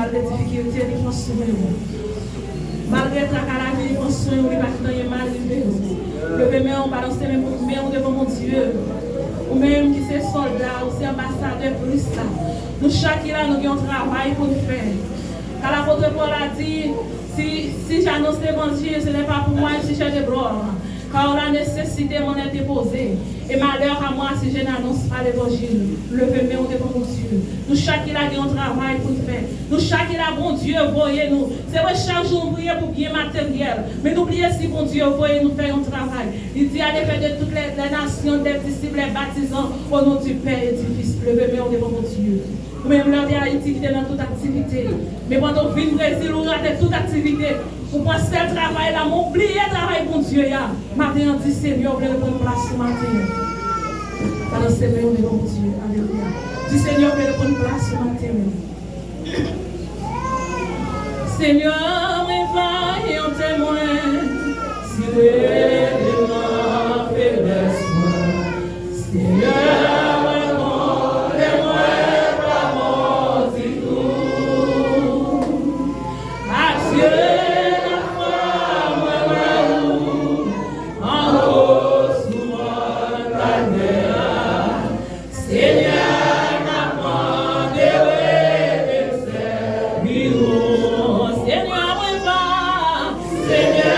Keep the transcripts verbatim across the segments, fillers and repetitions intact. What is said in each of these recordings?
Malgre difikilte, li pran swen w. Malgre traka lavi, li pran swen w, li pa kite anyen mal rive w. Leve men w, balanse men, men w devan Bondye. Ou menm ki se sòlda, ou se anbasadè Kris la. Nou chak ki la, nou gen yon travay pou n fè. Kan lapot Pòl la di, si, si j'annonce l'évangile, ce n'est pas pour moi un sujet de gloire. Car la nécessité m'en est imposée. Et malheur à moi si je n'annonce pas l'évangile. Leve men w devan Bondye. Nou chak ki la gen yon travay pou n fè. Nou chak ki la Bondye voye nou. Se vre chak jou nou priye pou byen materyèl. Men nou bliye si Bondye voye nou fè yon travay. Li di allez faire de toutes les, les nations des disciples les baptisant au nom du Père et du Fils. Leve men w devan Bondye. Ou menm lè w te Ayiti ki te nan tout aktivite. Men pandan w vin Brezil ou rate tout aktivite. Ou pran sèl travay la, men w bliye travay Bondye a. Maten an, di Senyè w vle reprann plas ou maten an. Balanse men w devan Bondye. Alelouya. Di Senyè w vle reprann plas ou maten an. Senyè, mwen va yon temwen. Tire de nan feblès mwen. Senyè, mwen konnen mwen pa bon ditou. Adye lafwa mwen wè ou anwo sou mòn Kalvè a. Senyè, m ap mande w ede m sèvi ou. Senyè, mwen va. Senyè,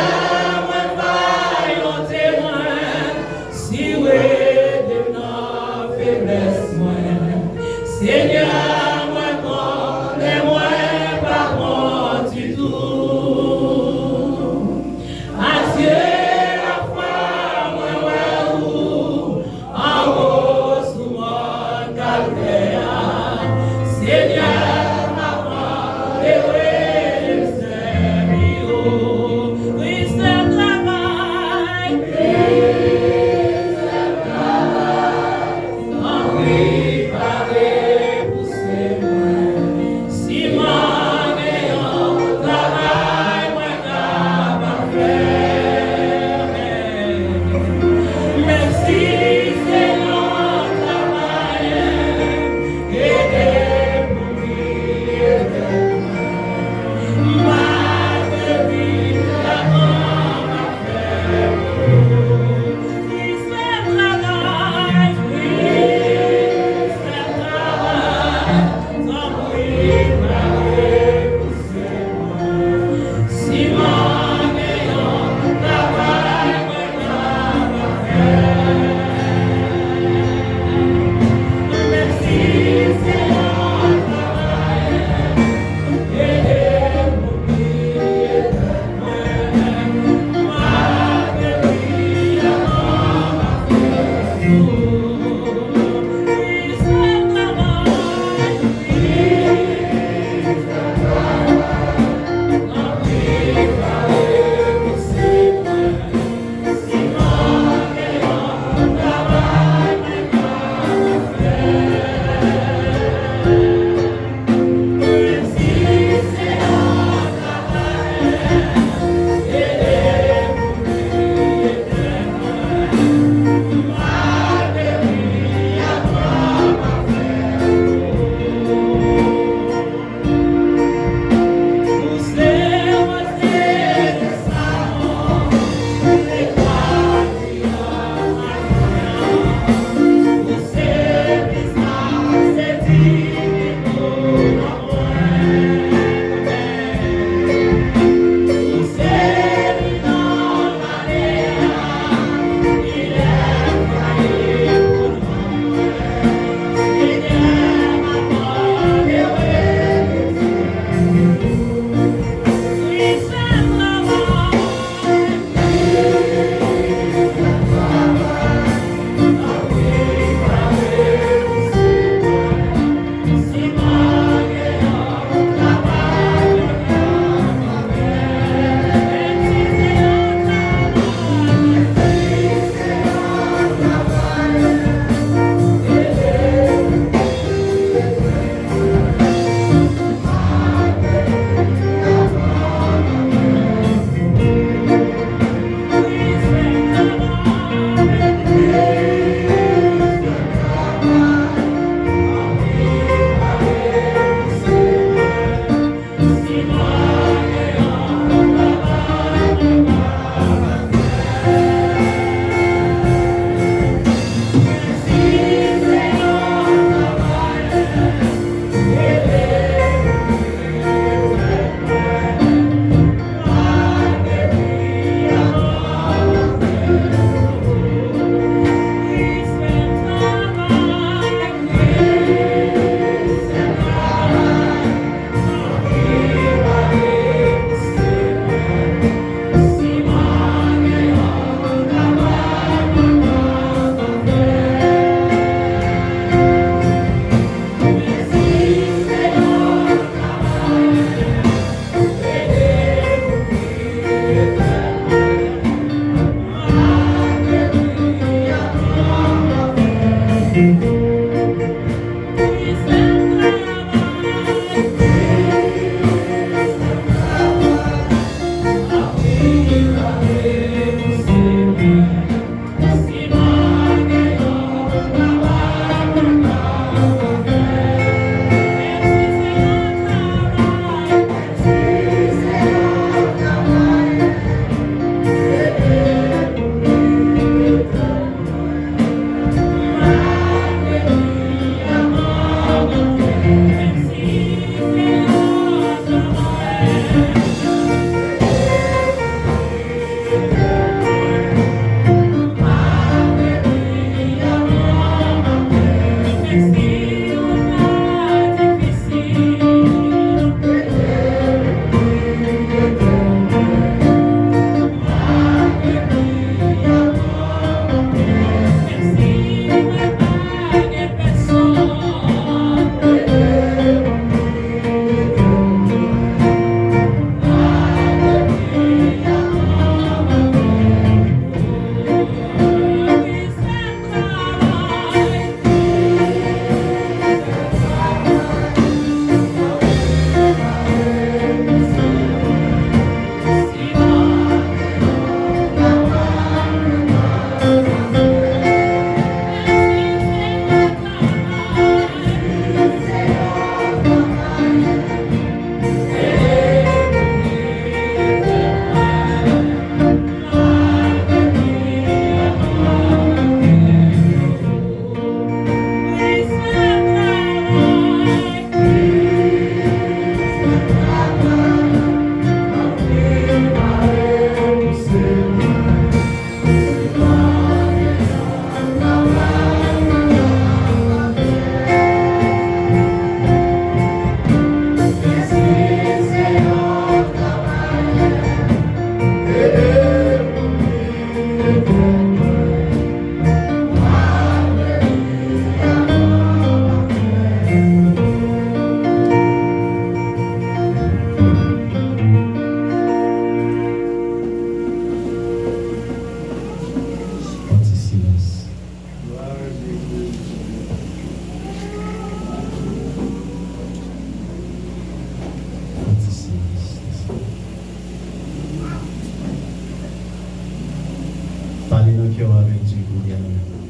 Pale nan kè w avèk Dye kounye a menm.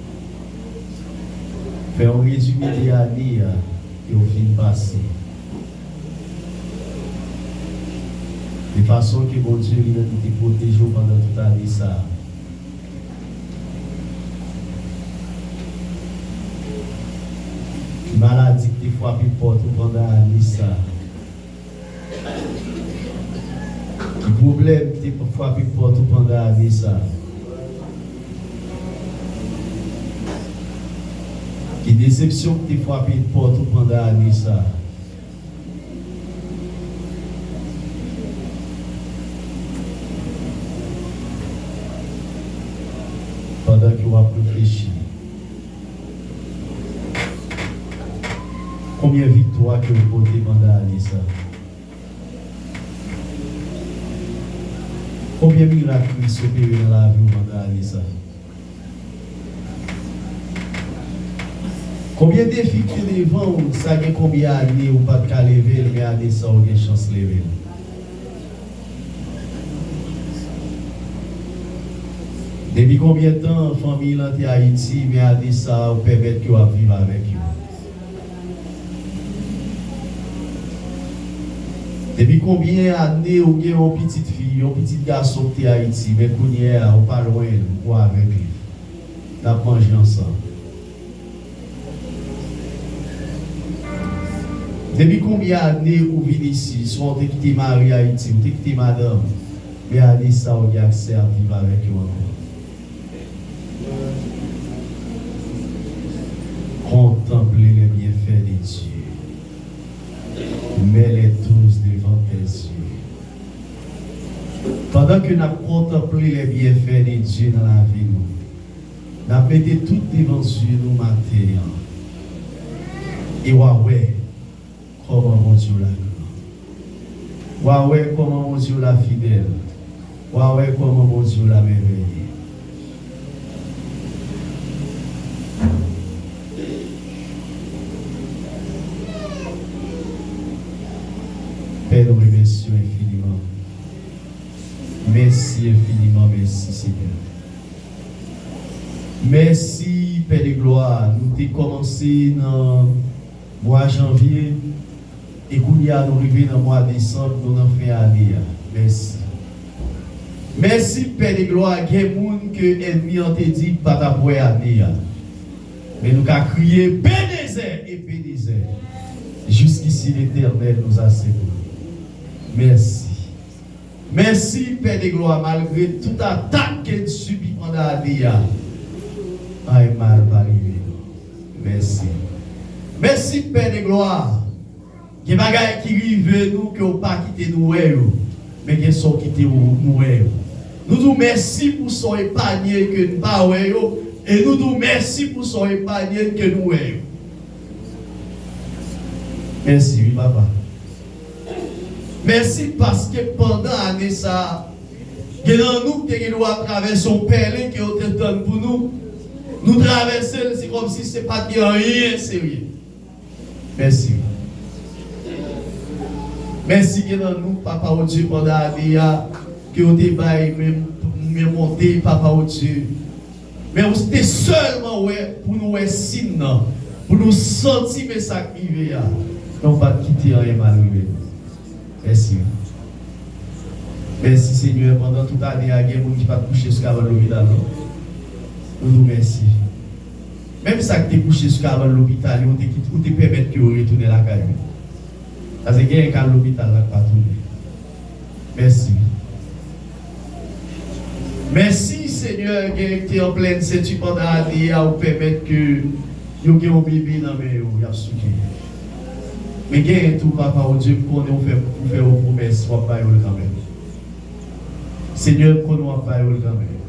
Fè yon rezime de ane a ke w fin pase. De fason ke Bondye li menm li te pwoteje w pandan tout ane sa a. Ki maladi ki te frape pòt ou pandan ane sa a. Ki pwoblèm ki te frape pòt ou pandan ane sa a. Ki desepsyon ki te frape pòt ou pandan ane sa a. Pandan ke w ap reflechi, konbyen viktwa ke w pote pandan ane sa a? Konbyen mirak Kris opere nan lavi w pandan ane sa a? Konbyen defi ki te devan w, sa gen konbyen ane ou pa t ka leve l, men ane sa a w gen chans leve l? Depi konbyen tan fanmi lan te Ayiti, men ane sa a ou pèmèt ke w ap viv avèk yo? Depi konbyen ane ou gen yon pitit fi, yon pitit gason ki te Ayiti, men kounye a ou pa lwen l, ou avèk li? N ap manje ansanm. Depi konbyen ane ou vin isi, swa ou te kite mari Ayiti, ou te kite madanm, men ane sa a ou gen aksè ap viv avèk yo ankò? Contemplez les bienfaits de Dieu. Mets-les tous devant tes yeux. Pandan ke n ap kontanple les bienfaits de Dieu nan lavi nou, n ap mete tout devan zye nou maten an. E w a wè kòman Bondye w la gran. W a wè kòman Bondye w la fidèl. W a wè kòman Bondye w la mèvèye. Pè, nou remèsye w enfiniman. Mèsi enfiniman, mèsi, Senyè. Mèsi, Pè de glwa. Nou te kòmanse nan mwa janvye, e kounye a nou rive nan mwa desanm, nou nan fen ane a. Mèsi. Mèsi, Pè de glwa. Gen moun ke ènmi an te di pa t ap wè ane a. Men nou ka kriye, Benezè, Ebenezè, jusqu'ici l'Éternel nous a secourus. Mèsi. Mèsi, Pè de glwa, malgre tout atak ke n sibi pandan ane a, anyen mal pa rive nou. Mèsi. Mèsi, Pè de glwa. Gen bagay ki rive nou ke w pa kite nou wè yo, men gen sa w kite w, nou wè yo. Nou di w mèsi pou sa w epanye ke n pa wè yo, e nou di w mèsi pou sa w epanye ke nou wè yo. Mèsi, wi, papa. Mèsi paske pandan ane sa a, gen nan nou ki te gen dwa travèse yon pèlen ke yo te tann pou nou. Nou travèse l, se kòmsi se pa t gen anyen serye. Mèsi. Mèsi gen nan nou, Papa w Dye, pandan ane a, ke yo te bay men, men monte, Papa w Dye. Men ou te sèlman wè, pou nou wè siy nan, pou nou santi men sa k rive a. Men ou pa t kite anyen mal rive nou. Mèsi. Mèsi, Senyè, pandan tout ane a, gen moun ki pa t kouche sou kabann lopital, non. Nou di w mèsi. Menm sa k te kouche sou kabann lopital yo, ou te kit-, ou te pèmèt ke yo retounen lakay yo. Paske genyen k al lopital la k pa tounen. Mèsi. Mèsi, Senyè, genyen ki te an plèn senti pandan ane a, ou pèmèt ke yo gen yon bebe nan men yo, y ap souke. Men genyen tou, Papa w Dye, m konnen ou fè, ou fè yon pwomès, w ap ba yo l kanmenm. Senyè, m konnen w ap ba yo l kanmenm.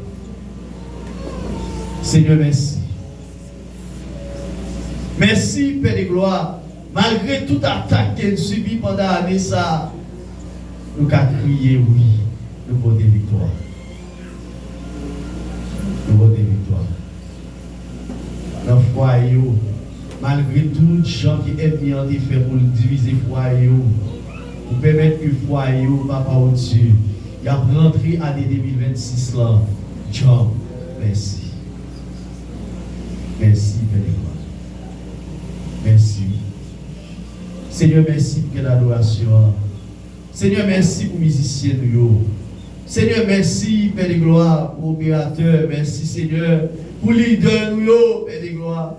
Senyè, mèsi. Mèsi, Pè de glwa. Malgre tout atak ke n sibi pandan ane sa a, nou ka kriye wi, nou pote viktwa. Nou pote viktwa. Nan fwaye yo, malgre tout jan ke ènmi an te fè pou l divize fwaye yo, ou pèmèt ke fwaye yo, Papa w Dye, y ap rantre ane de mil vennsis lan djanm. Mèsi. Mèsi, Pè de glwa. Mèsi. Senyè, mèsi pou kèl adorasyon an. Senyè, mèsi pou mizisyen nou yo. Senyè, mèsi, Pè de glwa, pou operatè. Mèsi, Senyè, pou lidè nou yo, Pè de glwa.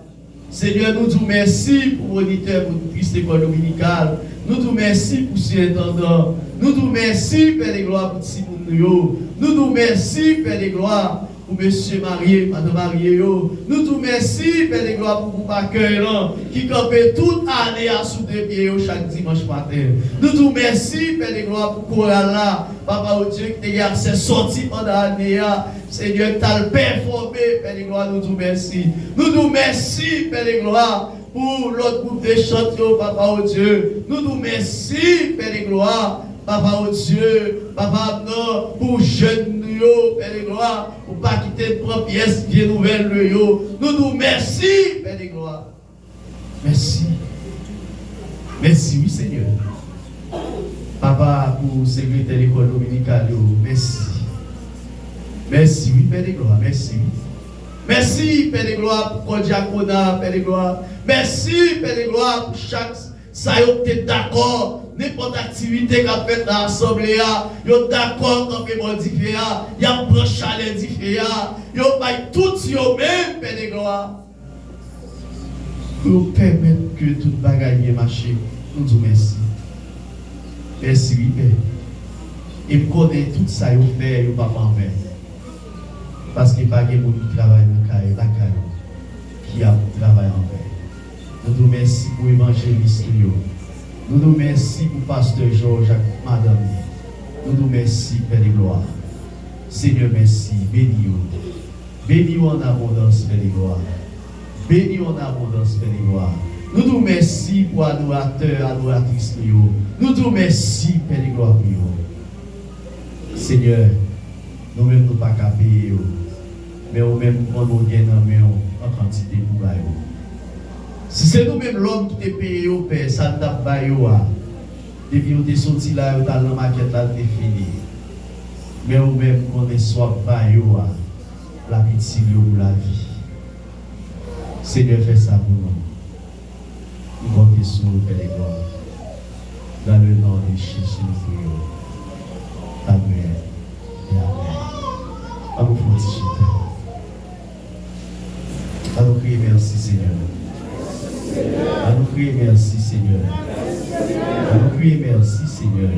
Senyè, nou di w mèsi pou monitè, pou pwis lekòl dominikal. Nou di w mèsi pou sirentandan. Nou di w mèsi, Pè de glwa, pou timoun nou yo. Nou di w mèsi, Pè de glwa, pou mesye marye, madanm marye yo. Nou di w mèsi, Pè de glwa, pou gwoup akèy lan, ki kanpe tout ane a sou de pye yo chak dimanch maten. Nou di w mèsi, Pè de glwa, pou koral la, Papa, o Dye, ki te gen aksè sòti pandan ane a. Senyè, ki t al pèfòme, Pè de glwa, nou di w mèsi. Nou di w mèsi, Pè de glwa, pou lòt gwoup de chant yo, Papa, o Dye. Nou di w mèsi, Pè de glwa, Papa, o Dye, Papa, nan, pou jèn nou yo, Pè de glwa, ou pa kite n pran pyès vye nouvèl yo. Nou di w mèsi, Pè de glwa. Mèsi. Mèsi, wi, Senyè. Papa, pou sekretè lekòl dominikal yo, mèsi. Mèsi, wi, Pè de glwa, mèsi, wi. Mèsi, Pè de glwa, pou kò dyakona, Pè de glwa. Mèsi, Pè de glwa, pou chak sa yo te dakò, nenpòt aktivite k ap fèt nan asanble a, yo dakò kanpe bò dife a, y ap pran chalè dife a, yo bay tout yo menm, Pè de glwa. Pou yo pèmèt ke tout bagay byen mache, nou di w mèsi. Mèsi, wi, Pè. E m konnen tout sa yo fè, yo p ap anven. Paske pa gen moun ki travay nan kay, lakay ou, ki ap travay anven. Nou di w mèsi pou evanjelis nou yo. Nou di w mèsi pou pastè Jòj ak madanm li. Nou di w mèsi, Pè de glwa. Senyè, mèsi. Beni yo. Beni yo an abondans, Pè de glwa. Beni yo an abondans, Pè de glwa. Nou di w mèsi pou adoratè, adoratris nou yo. Nou di w mèsi, Pè de glwa, pou yo. Senyè, nou menm nou pa ka peye yo. Men ou menm ou konn ou gen nan men w an kantite pou ba yo. Si se nou menm lòm ki te peye yo, Pè, sa n t ap ba yo a, depi yo te soti la, yo t al nan makèt la, l te fini. Men ou menm konnen sa w ap ba yo a, l ap itil yo pou lavi. Senyè, fè sa pou nou. Nou konte sou ou, Pè de glwa. Dans le nom de Jésus, nou priye. Amèn. E amèn. An nou fè yon ti chita. An nou kriye mèsi, Senyè. An nou kriye mèsi, Senyè. An nou kriye mèsi, Senyè.